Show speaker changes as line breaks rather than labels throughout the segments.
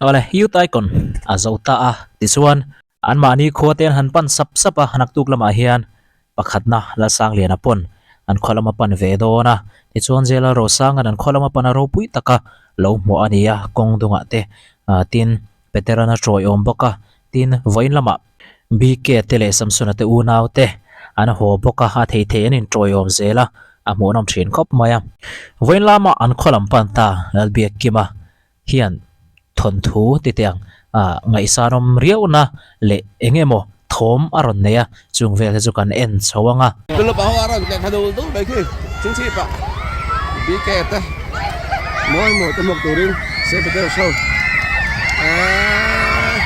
Awle, Youth Icon a zo ta a, tichuan anmahni khua te an han pan sap sap a, naktuk lamah hian pakhatna Lalsangliana pawn an khaw lama pan ve dawn a, tichuan Jail Rosanga'n an khaw lama pan a ropui taka lo hmuah a ni a, kawng dungah te tin Peteran a tawiawm bawk a, tin vawiin lamah BK te leh Samsona te unau te an haw bawk a, a thei thei an intawiawm zel a, a hmuhnawm thin khawp mai a. Vawiin lamah an khaw lam pan ta Lalbiakkima hian thawnthu ti teh ang ah ngaihsanawm riauna leh eng emaw thawm a rawn nei a, chung vel te chu kan en chho ang a.
Tulip a ho a rawn tleh thla dul dul mai khi chingchhip ah BK te mawi mawi te hmuak turin Saint Peter show eeee.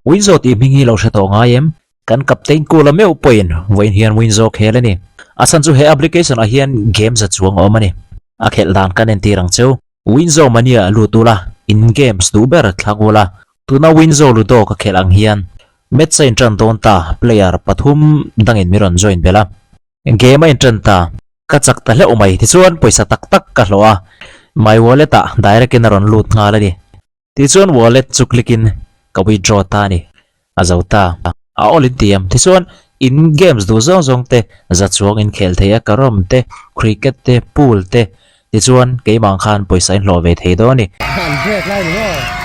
Winzo tih hming hi lo hre tawh ngai em? Kan Captain Kula meuh pawhin vawiin hian Winzo khel a ni. A chhan chu he application ah hian game za chuang a awm a ni. A khelh dan kan entir ang cheu. Winzo mania lut ula, in games duh ber thlang ula. Tuna Winzo Ludo ka khelh ang hian match a intan dawn ta, player pathum dangin min rawn join belh a. Game a intan ta, ka chak ta hleuh mai. Tichuan pawisa tak tak ka hlawh a, my wallet ah direct in a rawn lut nghal a ni. Tichuan wallet chu click in ka withdraw ta a ni. A zo ta. A awl in ti em? Tichuan in games duh zawng zawng te za chuang in khel thei a, carrom te, cricket te, pool te. Tichuan keimah ang khan pawisa in hlawh ve thei dawn a ni.
An break lai ni maw?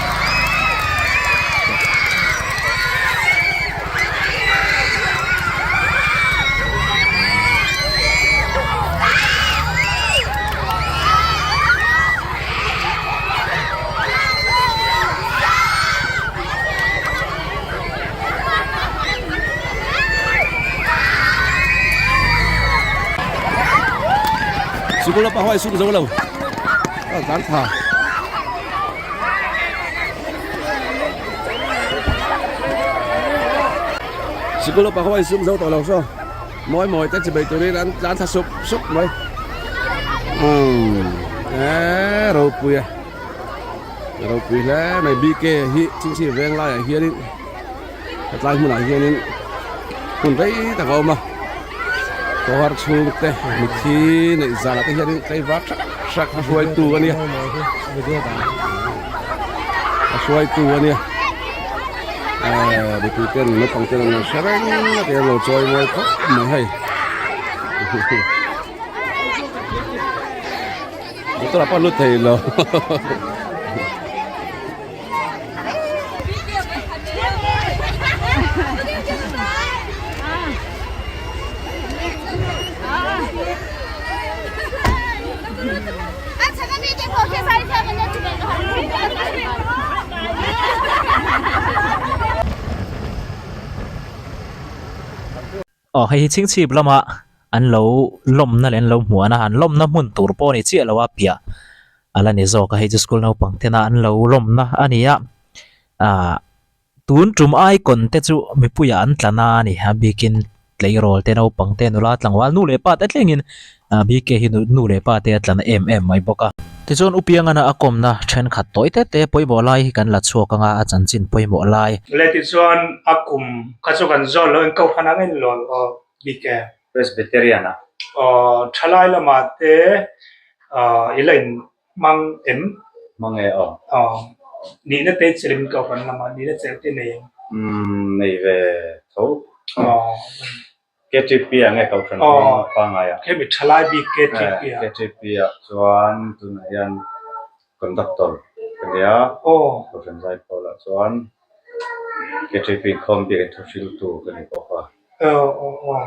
Sikul lapa ho ai sum zo lo a tlan thla Sikul lapa ho ai sum zo tawh lo saw mawi mawi te chi bei turin an tlan thla sup sup mai umm eee ropui a. Ropui hle mai BK hi chingchhir veng laiah hianin hetlai hmunah hianin hun rei tak a awm a kawr chhung te mithi neih zanah te hianin tlaivar hrak hrak a hruaitu a nia a hruaitu a nia ehh mipui ten naupang ten an lo hre reng a ti an lo chawi mawi khawp mai hei. Motor ah pawh a lut thei lo.
Aw hei hi chhingchhip lama an lo lawmna leh an lo hmuahna an lawmna hmun tur pawh a ni chiah lo a piah a la ni zawk a hei chu school naupang tena an lo lawmna a ni a ah tun tum icon te chu mipuiah an tla na a ni a bikin tleirawl te naupang te nula tlangval nu leh pa te thlengin ah bk hi nu leh pa te a tla na em em mai bawk a. Tichuan Upiangana a kawmna thenkhat tawi te te pawimawh lai hi kan la chhuak anga a chanchin pawimawh lai.
Le tichuan a kum kha chu kan zawn lo in kohhran ang in lawl aw bik e.
Presbyterian ah.
Aw thalai lamah te i la in hmang em?
Hmang e aw.
Aw nihna te chelin kohhran lamah nihna chelh te nei em?
Umm nei ve tho.
Aw.
KTP ah nge kohhran hming pangngai ah?
Hemi thalai bik KTP ah.
KTP ah chuan tunah hian conductor ka nia. Kohhran zaipawl ah chuan KTP inkhawm bik in thuhriltu ka ni bawk a.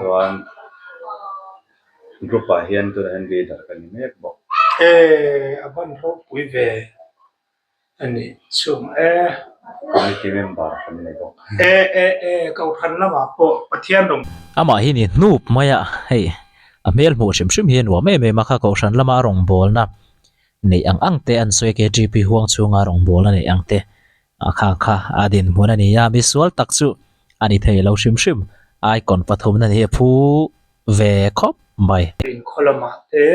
Chuan group ah hian tunah hian leader ka ni mek bawk.
E a ban ropui ve. A nih chu e.
Committee member kan nei bawk.
E e e Kohhran lamah pawh Pathian rawng.
Amah hi ni hnup mai a, hei a hmel hmuh hrim hrim hi a nuam em em a kha Kohhran lama a rawngbawlna neih ang ang te an sawi a KTP huang chhunga rawngbawlna neih ang te a kha kha a dinhmun a ni a, misual tak chu a ni thei lo hrim hrim icon pathumna ni hi a phu ve khawp mai.
Inkhaw lamah te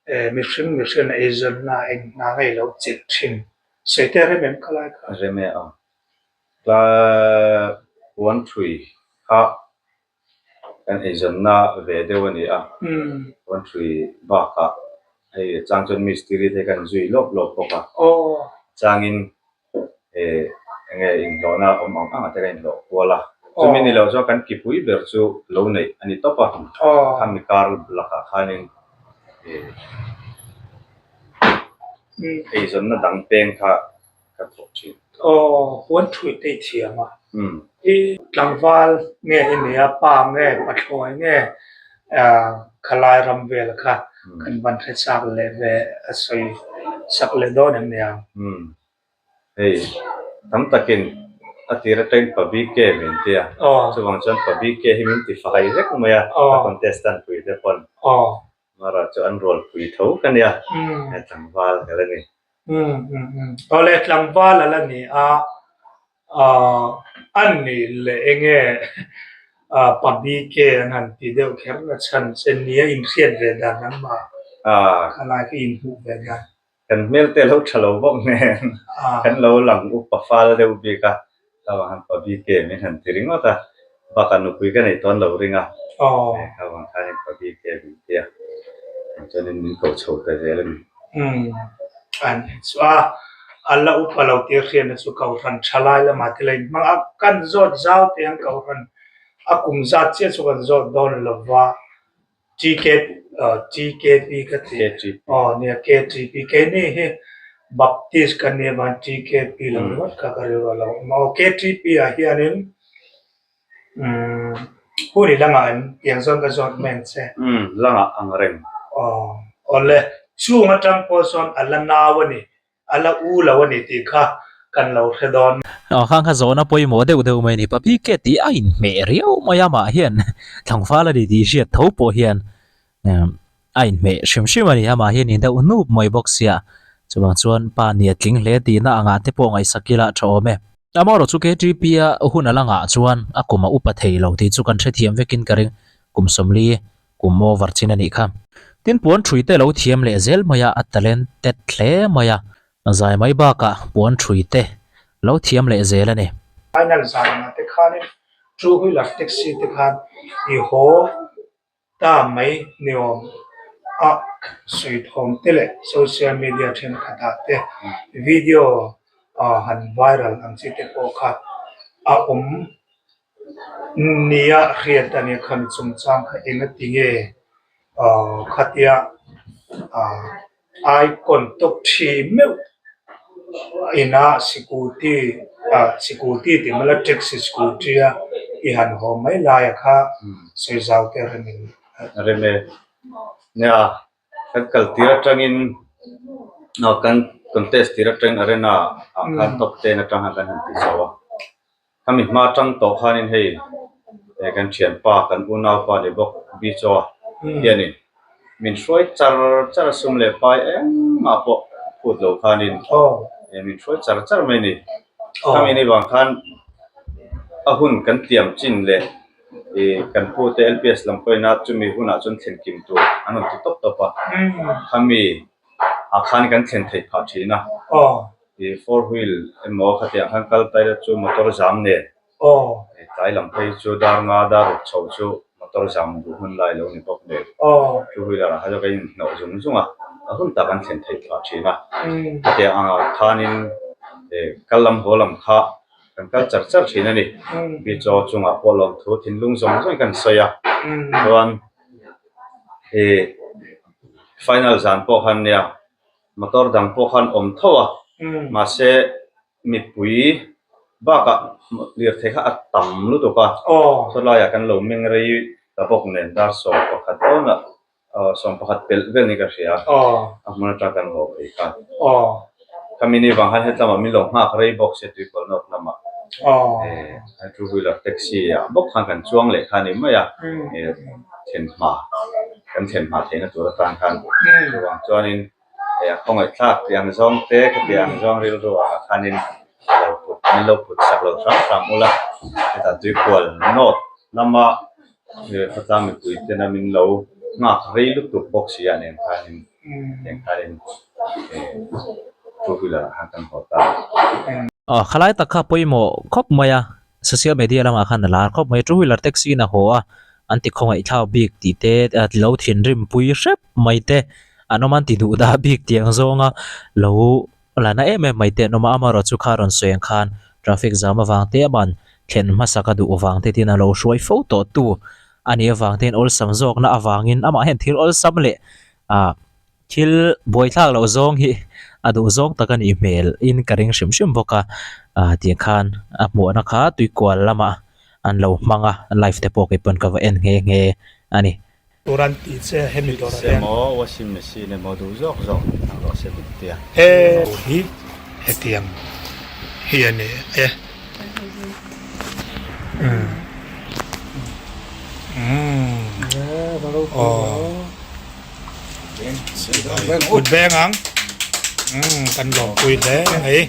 Mihring mihring eizawnna eng hna ngei lo chelh thin. Sawi te rem em kha lai kha?
Rem e a. Tla puan thui kha Kan eizawnna ve deuh a ni a, puanthui bakah hei a chang chuan mistiri te kan zui lawp lawp bawk a, changin eng nge inhlawhna awm ang ang ah te kan inhlawh kual a, chumi ni lo chuan kan kipui ber chu lo neih a ni tawp a, khami kar lakah khanin eizawnna dang peng kha ka thawk thin.
Aw, puan thui te i thiam a. I tlangval nge i nia, pa nge, pathlawi nge khalai ram vel kha kan van hre chak leh ve a sawi sak leh dawn em nia.
Hei, tam takin a tir atangin pa BK min ti a, chuvang chuan pa BK hi min ti fai vek mai a, ka contestant pui te pawn. Mara chu an rualpui tho ka nia, tlangval ka la ni.
Awle tlangval a la ni a, a nih leh enge pa BK an han ti deuh kher na chhan che nia inhriat ve dan nangmah khalai ka inhmuh ve dan.
Kan hmel te a lo tha lo bawk nen kan lo lang upa fal deuh bik a, kha vang khan pa BK min han ti ringawt a, bakah nupui ka neih tawn lo ring a, kha vang khanin pa BK min ti a, chuanin min ko chho ta zel a ni.
Umm a ni chu a, a la upa lo tih hriatna chu Kohhran thalai lamah te la inhmang a, kan zawt zau teh ang Kohhran a kum zat chiah chu kan zawt dawn lova, TK TKP ka ti aw nia KTP keini hi Baptist kan nih avang TKP lo ringawt kha ka rilru a lo awm a aw KTP ah hianin umm hun i la ngah em tiang zawn ka zawt mai ang che
umm la ngah ang reng
aw awle chung atang pawh sawn a la nau a ni A la u lo a ni tih kha kan lo hre dawn.
Aw khang kha zawhna pawimawh deuh deuh mai a ni. Papi ke tih a inhmeh riau mai a mah hian tlangval a ni tih hriat tho pawh hian a inhmeh hrim hrim a ni. Amah hian in deuh hnup mai bawk sia. Chuvang chuan pa nia tling hle tihna angah te pawh ngaihsak ila tha awm e. Amaherawhchu KTP a hun a la ngah chuan a kum a upa thei lo tih chu kan hrethiam vekin ka ring. Kum 40 Kum over chin a nih kha. Tin puan ṭhui te lo thiam leh zel mai a, a talented hle mai a. Zai mai bakah puan ṭhui te lo thiam leh zel a ni.
Final zanah te khanin two wheeler taxi te khan i haw ta mai ni awm a sawi thawm te leh social media thenkhatah te video han viral ang chi te pawh kha a awm Nia hriat a nia khami chungchang kha eng a ti nge aw khatia ah icon tawp thi meuh ina scooty ah scooty tih mala taxi scooty a i han haw mai lai a kha sawi zau te rem in.
Rem e. Nia kan kal tir atangin kan contest tir atangin arena ah khan top ten atang khan kan han ti chho a. Khami hma tang tawh khanin hei eh kan thianpa kan unaupa ni bawk Bichaw hianin min hruai char char a sum leh pai engmah pawh phut lo khanin eh min hruai char char mai a ni. Khami ni vang khan a hun kan tiam chin leh ih kan pute LPS lam pawhin a chumi hunah chuan thlen kim tur an rawn ti tawp tawp a. Khami ah khan kan thlen theih phah thin a. Ih four wheel emaw khatiang khan kal ta ila chu motor zam nen tlai lam phei chu dar nga dar ruk chho chu motor zam duh hun lai lo ni bawk nen two wheeler ah kha chu ka inhnawh zung zung a a hun tak an thlen theih phah thin a khatiang angah khanin ih kal lam haw lam kha kan kal char char thin a ni bichaw chungah pawh lawmthu thinlung zawng zawng kan sawi a chuan ih final zan pawh khan nia. Motor dang pawh khan awm tho a, mahse mipui bakah lirthei kha a tam lutuk a, chulaiah kan lo meng rei ta bawk nen dar 11 dawnah 11 pelh vel ni ka hria a hmun atang kan haw phei kha. Khami ni vang khan hetlamah min lo nghak rei bawk sia tuikawl nawk lamah two wheeler taxi ah bawk khan kan chuang leh kha a ni mai a, thlen hma. Kan thlen hma theihna tur atan khan chuvang chuanin a khawngaihthlak tih ang zawng te khatiang ang zawng rilru ah khanin lo put min lo put sak lo hram hram ula hetah tuikual north lama khawtlang mipui tena min lo nghak rei lutuk bawk si ah nen khanin nen khanin two wheeler ah khan kan haw ta a.
Aw khalai tak kha pawimawh khawp mai a. Social media lamah khan a lar khawp mai. Two wheeler taxi in a haw a. an ti khawngaihthlak bik tih te lo thinrim pui hrep mai te an awm a an ti duh dah bik tih ang zawnga lo la na em em mai te an awm a amaherawh chu kha rawn sawi ang khan traffic jam avang te aman thlen hmasa ka duh vang te tin a lo hruai fo tawh tu a nih avang te in awlsam zawkna avangin amah hian thil awlsam leh ah Thil buaithlak loh zawng hi a duh zawng tak a nih hmel in ka ring hrim hrim bawk a, ah tiang khan a hmuhna kha tuikual lamah an lo hmang a, live te pawh kei pawn ka va en nghe nghe a ni.
Tur an tih che hemi dawrah hian.
Emaw washing machine emaw duh zawk zawk ang rawh se min tia.
He hi hetiang hi a ni e. Umm umm aw. Kut veng ang umm kan lawmpui hle mai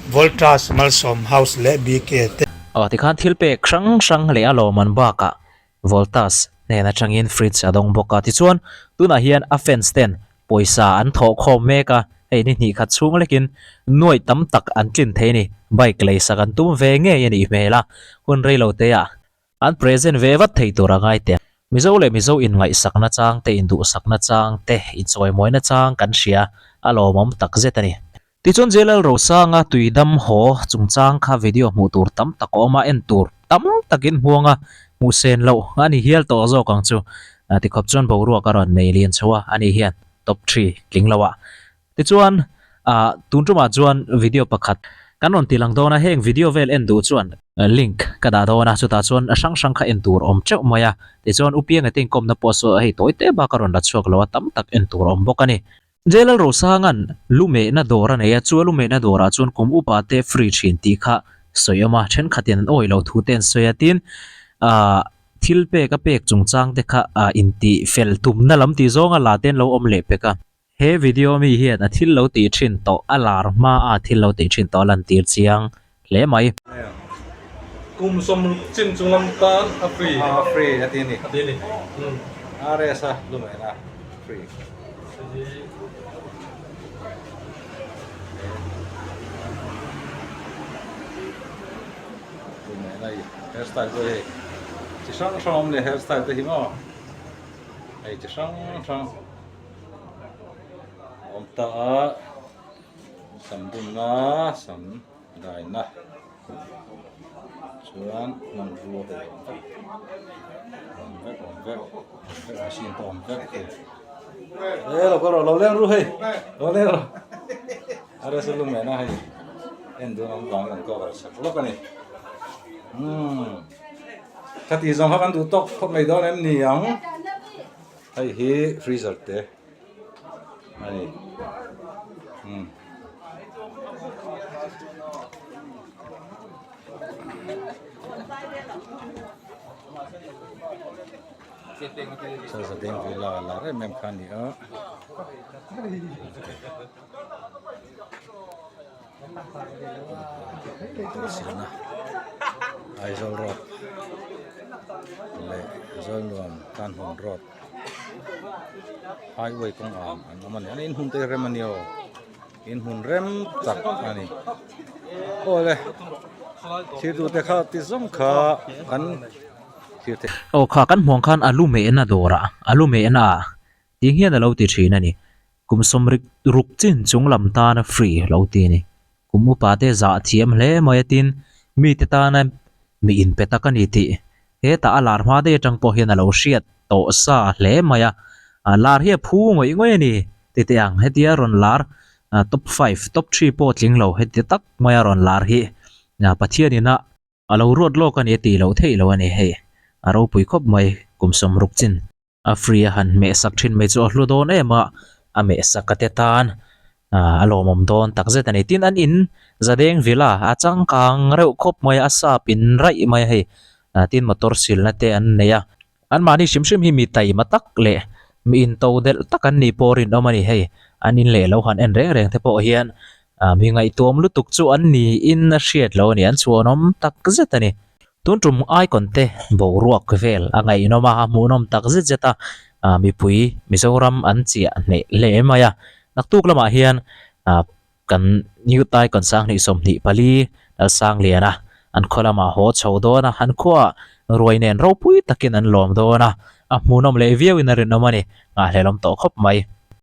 Voltas Malsawm House leh BK te.
Aw tikhan thil pek hrang hrang leh a lawmman bakah Voltas hnen atangin fridge a dawng bawk a tichuan tunah hian a fans ten pawisa an thawh khawm mek a hei ni hnih khat chhung lekin nuaih tam tak an tlin thei a ni bike leisak an tum ve ngei a nih hmel a hun reilo te ah An present ve vat thei tur a ngai teh. Mizo leh Mizo inngaihsakna chang te, induhsakna chang te, inchawimawina chang kan hria a lawmawm tak zet a ni. Tichuan JLL Rosanga tuidam haw chungchang kha video hmuh tur tam tak a awm a, en tur tam takin hmuang a, hmuh sen loh a ni hial tawh zawk ang chu. Tikhawp chuan boruak a rawn nei lian chho a, ani hian top three tling lo ah Tichuan, ah tun tumah chuan video pakhat kan rawn ti lang dawn a, heng video vel en duh chuan link ka dah dawn a, chutah chuan hrang hrang kha en tur awm teuh mai a, tichuan U Pianga te inkawmna pawh saw hei tawi te bak a rawn la chhuak lo a, tam tak en tur awm bawk a ni. Jailal Rosanga'n lumehna dawr a nei a, chu a lumehna dawrah chuan kum upa te free thin tih kha sawi awm a, thenkhatin an awih loh thu te an sawi a, tin ah thil pek a pek chungchang te kha ah intih fel tumna lam tih zawnga la te an lo awm leh pek a. He video mi hian a thil lo tih thin tawh a lar hma a thil lo tih thin tawh a lantir chiang hle mai.
Kum 60 chin chung lam tan a free.
A free a ti a ni.
A ti a ni.
RS a lumen a free. Lumen a i hairstyle pawh hi chi hrang hrang a awm leh hairstyle te hi maw hei chi hrang hrang. A awm ta a sam dumna sam daina chuan hmanrua hei a awm vek awm vek awm vek awm vek machine pawh awm vek thei e lo kal rawh lo leng ru hei lo leng rawh a rsa lung nena hei en dawn awm vangin an cover sak lawk a ni umm khati zawng kha kan duh tawk khawp mai dawn em ni ang. Hei hi freezer te a ni umm. Zadeng villa lar em em kha a ni a. Aizawl road leh Zawlnuam Tanhmun road highway kawng ang an awm a ni an inhmun te rem a ni aw inhmun rem tak a ni aw le thil duh te kha ti zawng kha kan thlir thei.
Aw kha kan hmuh ang khan a lu mehna dawrah a lu mehna ah tih hian a lo ti thin a ni. Kum sawmrik ruk chin chung lam tana free lo ti a ni. Kum upa te zah thiam hle mai a tin, mite tana mi inpe tak a ni tih hetah a lar hma daih atang pawh hian a lo hriat tawh sa hle mai a. Lar hi a phu ngawih ngawih a ni ti teh ang. Hetia rawn lar top five, top three pawh tling lo heti tak maia rawn lar hi Pathianina a lo ruat lawk a ni a tih loh theih lo a ni hei. A ropui khawp mai kum sawmruk chin. A free a han hmeh sak thin mai chu a hlu dawn em a, a meh sak a te tan a lawmawm dawn tak zet a ni. Tin an in Zadeng Villa a changkang reuh khawp mai a, a sap in raih mai a hei. Tin motor silna te an nei a, anmahni hrim hrim hi mi taima tak leh mi into delh tak an nih pawh rinawm a ni hei. An in leh lo han en reng reng te pawh hian mi ngaihtuam lutuk chu an niin a hriat loh a ni, an chhuanawm tak zet a ni. Tun tum icon te boruak vel a ngaihnawm a, a hmuhnawm tak zet zet a, mipui Mizoram an chiah hneh hle mai a. Naktuk lamah hian kan Youth Icon 2024 Lalsangliana an khaw lamah haw chho dawn a, an khuaah Ruai nen ropui takin an lawm dawn a, a hmuhnawm leh viauin a rinawm a ni. Nghahhlelawm tawh khawp mai.